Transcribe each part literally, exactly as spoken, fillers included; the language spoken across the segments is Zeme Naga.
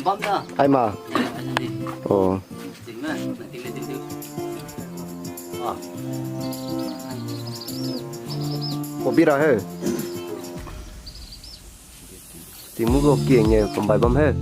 Ai ma. Oh. Kopi ra he. Tingmu go kieng e, kumbai bam he.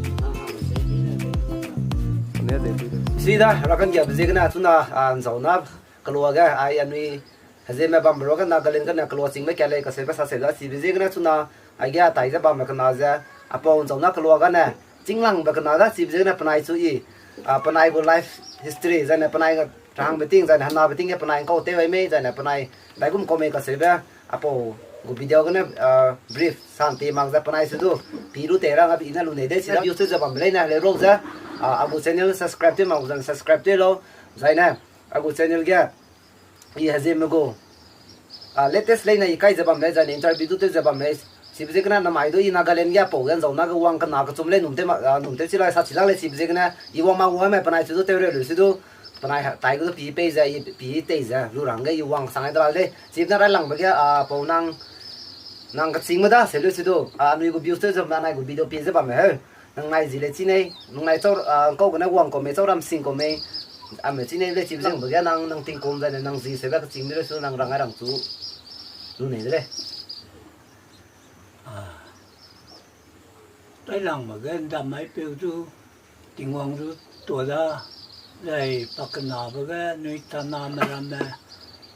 Sida, rakan kia beziegene, chuna, a, nzauna, kelua ge, ai, anui, Hezeme bambe ruage Nagaland gene kelua chingbe kia lei kaseube saseu da chibe ziegene chuna, aige atai ze bambe kena ze, apau nzauna kelua gene, chinglangbe kena da chibe ziegene penai chu i, a, penai gu life history, zaine penai rahangbe ting, zaine henabe ting ge penai ngkau tew ai mei, zaine penai daigum kau mei kaseube, apau gu video gene, a, brief sante mak ze penai se du, pi lu tei ra ngabe i ne lu nei de, chida views tew ze bambe leine, heleu rau ze, a, a gu channel subscribe tew mak gu zaine subscribe tew lau, zaine, a gu channel ge, i hezeme gu, a, latest leine i kai ze bam lei, zaine interview du tew ze bam lei. Chibe ziegene namai du i Nagaland ge apau ge nzauna ge wang kena kechum lei num tew ma, a, num tew chi la sa chi la lei chibe ziegene i wang ma wang me penai chu du tew reu lu si du. Penai ha, tai gu du pi pei ze, i pi tei ze, lu rang ge i wang sang ai de la lei. Chibe ne railangbe ge, a, pau nang, nang kechingme da, se lu si du. A, anui gu views tew ze bam, anai gu video pi ze bam me heu. Nang nai zi lei chi nei, nang nai chau, a, ngkau gene wang kau mei, chau ram sing kau mei, a me chi nei lei chibe zengbe ge nang, nang tingkum zaine nang zi seube kechingme lei su nang rang ai rang chu. Lu nei de lei. A, railangbe ge ndam mai peu du, Tingwang du tua da, zai pakenabe ge nui taname ramme,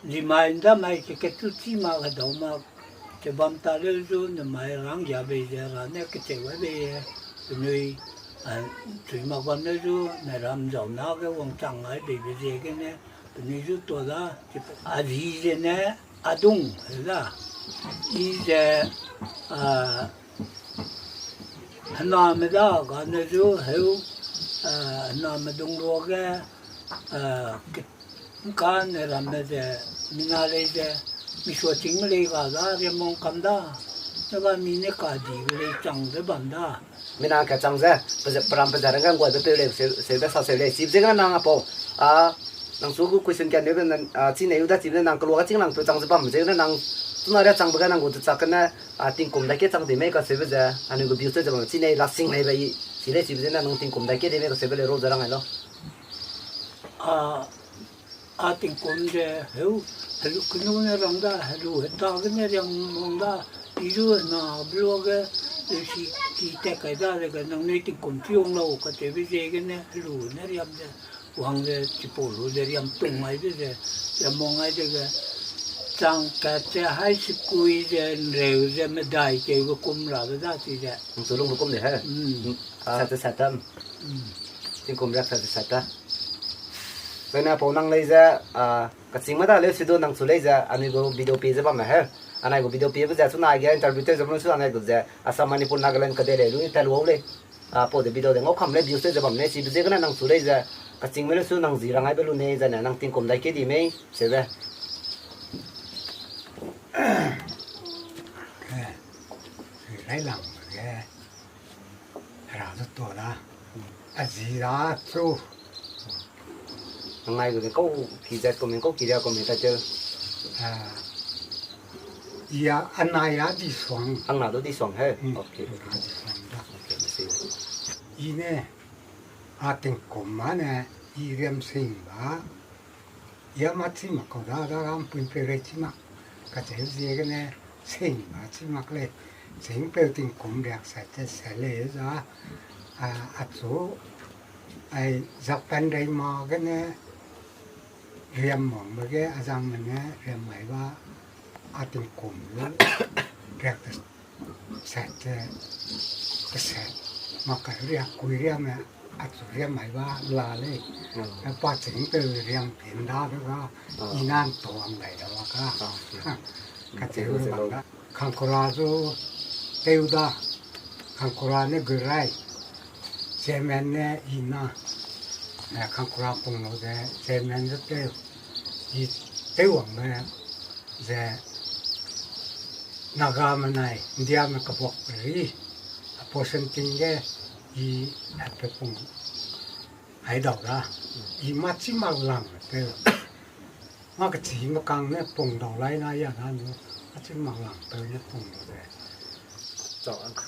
zi mai ndam mai ke ketu chi mak hedau mak, che bam ta leu du nemai ranggia bei ze ra ne kecheu ai bei e, penui, a, chui mak bam leu du ne ram nzauna ge wangchang ai beibe ziegene, penui du tua da, a zi zene, a dung, hela, i ze, a, hename da gane zu heu, a, hename dung ruage, a, ke-, ngkane ramme ze, mina lei ze, misuachingme lei ga da, riamwang kam da, ne ga mi ne kadibe lei chang ze bam da. Mina kachang ze, peze-, peram pezat rangge ngguaibe peu lei, seu-, seube sa seu lei, chibe ziegene nang apau, a, nang su gu question kia neu be, a, chi nei u da chibe ne nang kelua ga chinglang peu chang ze bam ziegene nang, chuna ria changbe ge nang gu dechak gene, a, tingkum dai ke chang di mei kaseube ze, anui gu views tew ze bam chi nei lasing leibe i, chi lei chibe ziegene nang tingkum dai ke di mei kaseube leu rau ze rang ai lau. A, a tingkum ze heu, helu kenu ne rang da, helu heta gene riam wang da, i zu hena beluage, leusi ki tat kai da, zege nangnui tingkum chi wang lau kacheube ziegene, helu ne riam ze, wang ze, chipau lu ze riam tung ai de ze, riam wang ai dege, chang kat ze, hai sekui ze, nreu ze, medai keube kum rabe da chi ze. Nchu lungbe kum de he. Mm. Sat te sat te. Tingkum riak sat te sat te. Zaine apau nang lei ze, a, kachingme da leu si du nang chu lei ze, anui gu video pie ze bamme he. Anai gu video piebe ze chuna aige interview tew ze bam su anai gu ze, Assam, Manipur, Nagaland kade lei lu tat lu au lei. A, pau de video de ngau kam lei views tew ze bam lei chibe ziegene nang chu lei ze, kachingme leu su nang zi rang aibe lu nei, zaine nang tingkum dai ke di mei, seube. Railangbe ge, hera zu tua da, a zi da chu. Nangnai gu de kau ki zat comment, kau ki ria comment ta teu. A, i a, anai a di suang. Angna du di suang he. Okay. A di suang da. Okay, I ne, a tingkum ma ne, i riam sing ba. I a ma chi mak kau da, da ram pui pe rei chi mak. Kacheu ziegene, sing ba chi mak lei. Sing peu tingkum riak sat te sat lei za. A, achu, ai, Japan rei ma gene, riam wangbe ge, azangme ne, riam mai ba, a tingkum lu, riak te sat te, te sat, mak kai riak kui riame, achu riam mai ba la lei. Pa ching peu riam pin da de ga, i nan tuang dai da wa ka. Kacheu bang da. Khangkura zu teu da, Khangkura ne gu rai, chairman ne i na, Khangkura pung lu ze chairman zu teu, i teu wangme ze Nagame nai, Indiame kabuak ri, a portion ting ge, i ape pung ai dau da, i ma chi mak lang teu. Mâ kechî mekang ne pung dau lai na ya na nu, a chî mak lang peu ne pung dau ze.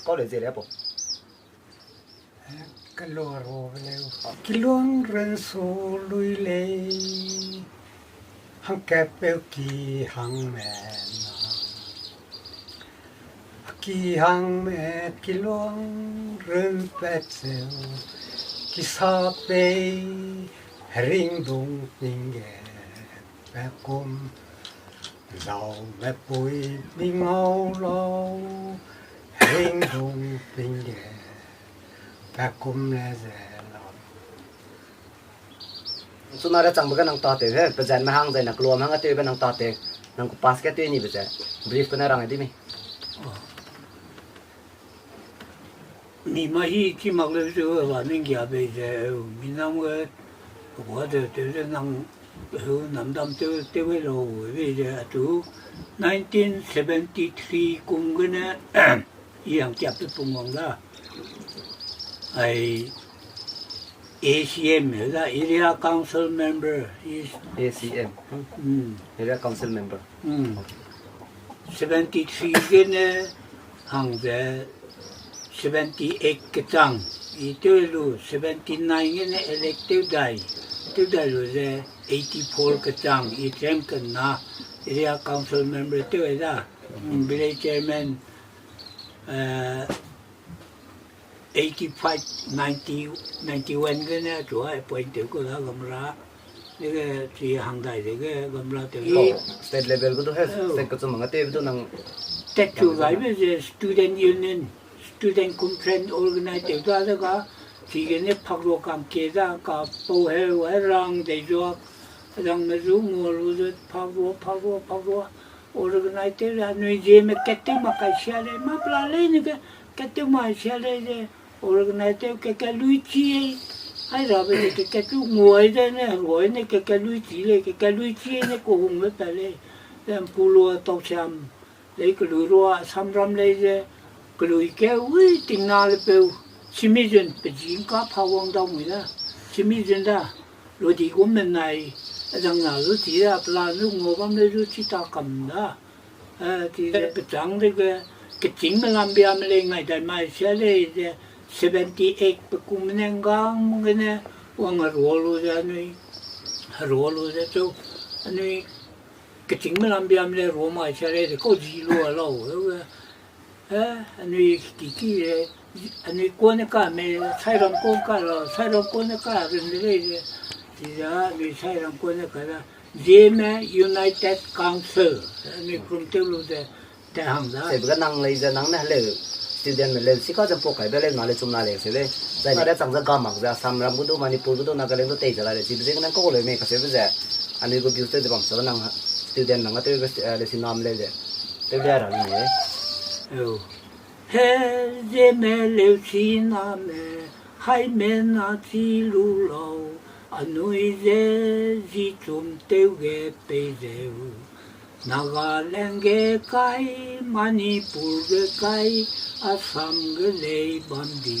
Kau lei ze le pau. Kelua ro leu, kiluang ren su lui lei, hangkatpeu ki hangme na. Ki hangme kiluang ren pat seu, kisa pei hering dung pingge, pe kum, zau me pui mi ngau lau, hering dung pingge, pe kum le ze lau. Chuna re changbe ge nang tate he, pe zen me hang zai na kelua me hang a tewbe nang tate, nang ku pass ge tew ni be ze, brief kena rang di mi. Mi ma hi chi mak leu ze, wa ning gia bei ze, mi nam ge, wa de tew ze nang, heu nam dam tew, tew e lau, bei ze, atu nineteen seventy-three kum gene, i hang kiap pe pung wang da. Ai, A C M, da, Area Council Member, is, A C M. Hmm. Area Council Member. Hmm. Seventy-three gene hang ze seventy-eight kechang, i tew lu seventy-nine gene elect tew dai, tew dai lu ze eighty-four kechang, i term kena Area Council Member tew da, hmm, Village Chairman, eh, eighty-five, ninety, ninety-one gene chu appoint tew ku da gamra. Dege chi hang dai dege gamra tew. Oh, state level gu du he, oh, state kechum hang a tewbe du nang. Tat chu gaibe ze student union, student conference organize tew da dega, chigene phakro kam ke da ka pau heu, herang dei zuak, herang me zu ngua lu ze phakro, phakro, phakro, organize tew da, anui Zeme kat tew mak kai sia lei, ma pela lei ne ke, kat tew mak sia lei ze, organize tew ke, ke lui chi, ai rabe ze ke, ke tu nguai ze ne, nguai ne ke, ke lui chi lei, ke, ke lui chi ne ku hungbe pa lei, ze mpu lua tau siam, lei kelui rua samram lei ze, kelui ke wi tingna le peu, simi zun pe ji ngka pha wang dau mui da, simi zun da, lu di gu menai, azang na lu chi da, pela lu ngua bam lei lu chi ta kam da. Eh, chi ze pechang dege, kechîngme lambiame lei ngai dai mai sia lei ze, seventy-eight pe kum ne nggang gene, wang herua lu ze anui, herua lu ze chu, anui, kechîngme lambiame lei rua mai sia lei ze, kau ji lua lau, eh, eh, anui kiki ze, anui kuane ka me, sairam kuane ka lau, sairam kuane ka run de lei ze, chi ze, anui sairam kuane ka da, Zeme United Council, anui kum tew lu ze, te hang da. Sebe ga nang lei ze nang ne heleu student me leu si ka ze mpau kaibe leu na lei chum na lei se lei. Zai na lei chang ze ga mak ze Assam ram gu du, Manipur gu du, Nagaland gu tei ze la lei, chibe ziegene kau leu mei kaseube ze. Anui gu views tew ze bam se nang student nang a tew, eh, leu si nam leu ze. Tew lei ra ni lei. Eu. He Zeme leu si name, haime na chi lu lau, anui ze zi chum tew ge pei zeu. Nagaland ge kai, Manipur ge kai, Assam ge lei bam di.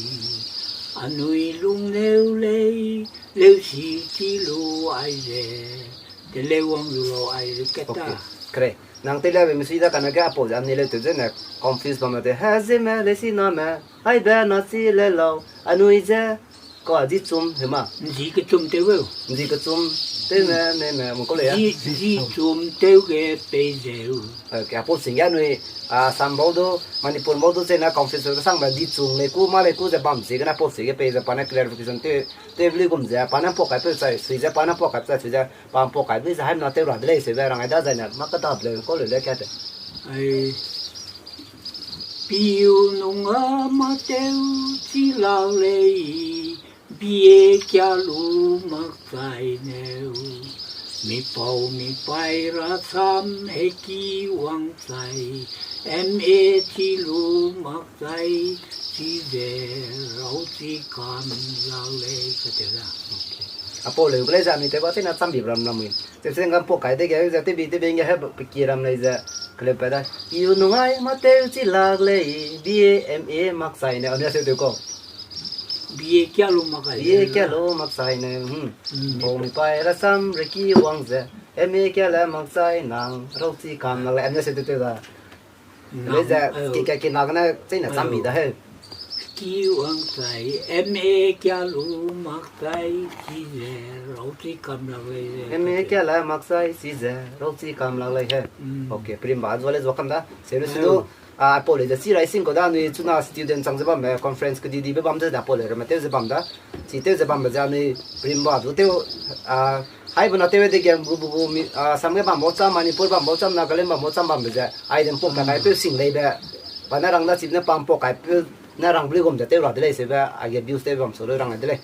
Anui lung neu lei, leu si chi lu ai ze. Te leu wang lu lau ai ze kat ta. Okay. Kere. Nang teilia be mesi da kane ge apau ze anui leu tew ze ne confuse bam te. He Zeme leu si name, haibe na chi le lau, anui ze Ka zi chum, hema. Nzi kechum tew geu. Nzi kechum, tew me, me, me, mung kau lei a. Zi, zi chum tew ge pei zeu. Eh, ke apau sing ge anui, ah, Assam bau du, Manipur bau du, zena confuse kesang ba, zi chum lei ku, ma lei ku, ze bam ziegene apau sing ge pei ze, pa ne clarification tew, tew beli gum ze, pa ne pau kai peu chai, sui ze, pa ne pau kai peu chai, sui ze, pa pau kai peu ze, haimna tew ra de lei, sui ze, rang ai da zai ne, ma ka da de lei, kau lei le ka te. Ai, piu nung a ma tew chi lak lei, bie kia lu mak chai neu. Mi pau mi pai rasam heki wang chai, M A chi lu mak chai, chi ze rau chi kam lak lei, ka te la. Apau leu ge lei ze anui tew ba chena cham bi ram ram wi. Tewse ngam pau kai dege, ze tewbi tewbi nge he pe ki ram lei ze, keleu pa da. Piu nung ai ma tew chi lak lei, B A, M A mak chai ne, anui a seu tew kau. B A kia lu mak ai. B A kia lu mak chai ne, hmm. Hmm. Pau mi pai rasam reki wang ze, M A kia le mak chai nang, rau chi kam lak lei, anui a seu tew tew da. Lei ze, eh, ki, ki, ki na gene, chena cham bi da heu. Ki wang tai, M A kia lu mak tai, ki ze, rau chi kam lak lei ze. M A kia la mak sai, si ze, rau chi kam lak lei he. Mm. Okay, perimba zua le zua kam da. Seru sidu, a, pau le ze si rai sing kau da, anui chuna student chang ze bambe, conference kedi dibe bam ze da, pau le ramme tew ze bam da. Chi tew ze bambe ze anui perimba du tew, a, hai bena tew de game gu bu gu mi, a, Assam ge bam bau cham, Manipur bam bau cham, Nagaland bam bau cham bambe ze. Ai dem pau kai kai peu sing leibe. Pa ne rang da chi ne pam pau kai peu ne rang bli gum ze tew ra de lei sebe, aige views tew bam su lu rang de lei.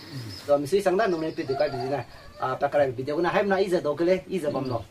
So, mi sui sang da nung ne pe du kai bi ne. A, pa karai video gene hai bena i ze dau ke lei, i ze bam lo.